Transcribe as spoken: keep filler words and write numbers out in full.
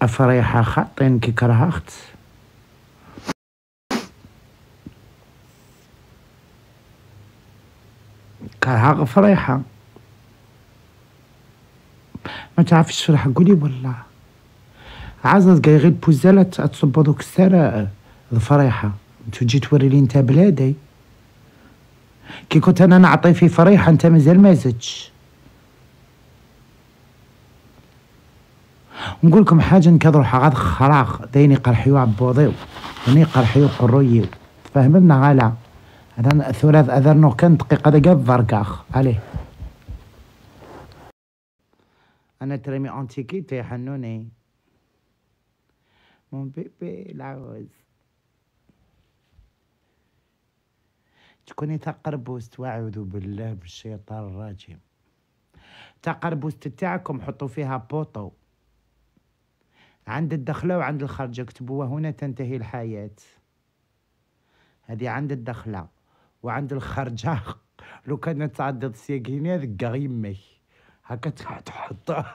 فريحة خاطين كي كرهخت. كرهغ فريحة. ما تعرفش فرح، قولي والله. عزز قاي غير بوزالة تصبو دوك السارة ضفريحة. انتو جيت توري لي انت بلادي. كي كنت انا نعطي في فريحة، انت مازال ما زدتش. نقول لكم حاجة، نكاد روحها غاد خراغ، داين يقرحيو عبوضيو، داين يقرحيو قرويو. فهمنا غالا؟ هذا ثلاث أذر نوكن دقيقة دقيقة الضرقاخ. عليه. أنا تريمي أنتيكيتي حنوني. مون بيبي العوز. تكوني تقربوست، وأعوذ بالله بالشيطان الرجيم. تقربوست تاعكم حطوا فيها بوطو. عند الدخلة وعند الخرجة، كتبوها: "هنا تنتهي الحياة". هذه عند الدخلة. وعند الخرجة، لو كان تعدد سياقيني هذيك غير يمك. هكا تح-، تحطها.